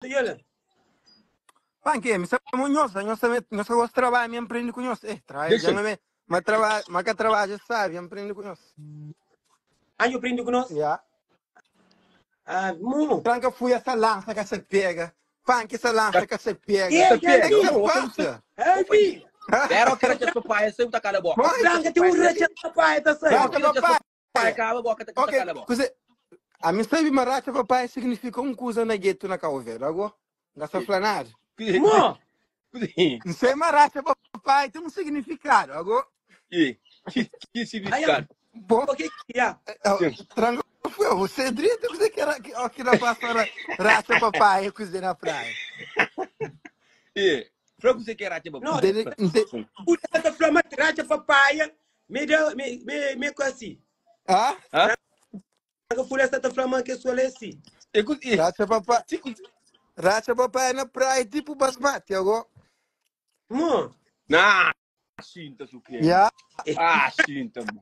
Yela. Panke, mi sa mo nhos, nhos sa nhos ka gosta trabalha, mi aprende ku nhos. Eh, trabalha, Deixa. já não me, mas trabalha, mas ka trabalha sabe, aprende ku nhos. Ah, nho prende ku nos? Ya. Ah, mo. Tranka fui essa lança que se pega. Panke essa lança que se pega. Ei, Sa pega. Que se Não, passa? Ei, fi. Era o que era papai, sempre tá cala a boca. Mãe, Tranka tem um racha papai, tá saindo. Racha papai. Pai, cala a boca, tá Ok, cala a boca. kuze, a mim sabe maracha papai significa um coisa na gueto na Cabo Verde, agora? Não está falando nada. Mo. Não sei maracha papai tem um significado, agora? Que, que significado? Bom, O que que é? tranca foi, você direito você quer que que não passa racha papai cozer na praia. E, fra que você quer racha papai. Não, Dele, de, O tata falou, mas racha papai, me deu, me, me, me com assim. ah? Hã? Tranka fui essa tá falando que sou assim. E, e, Racha papai, se, racha papai na praia tipo basmati, agora? Mo. na, sinta su que. Ya. Ah, sinta, mo.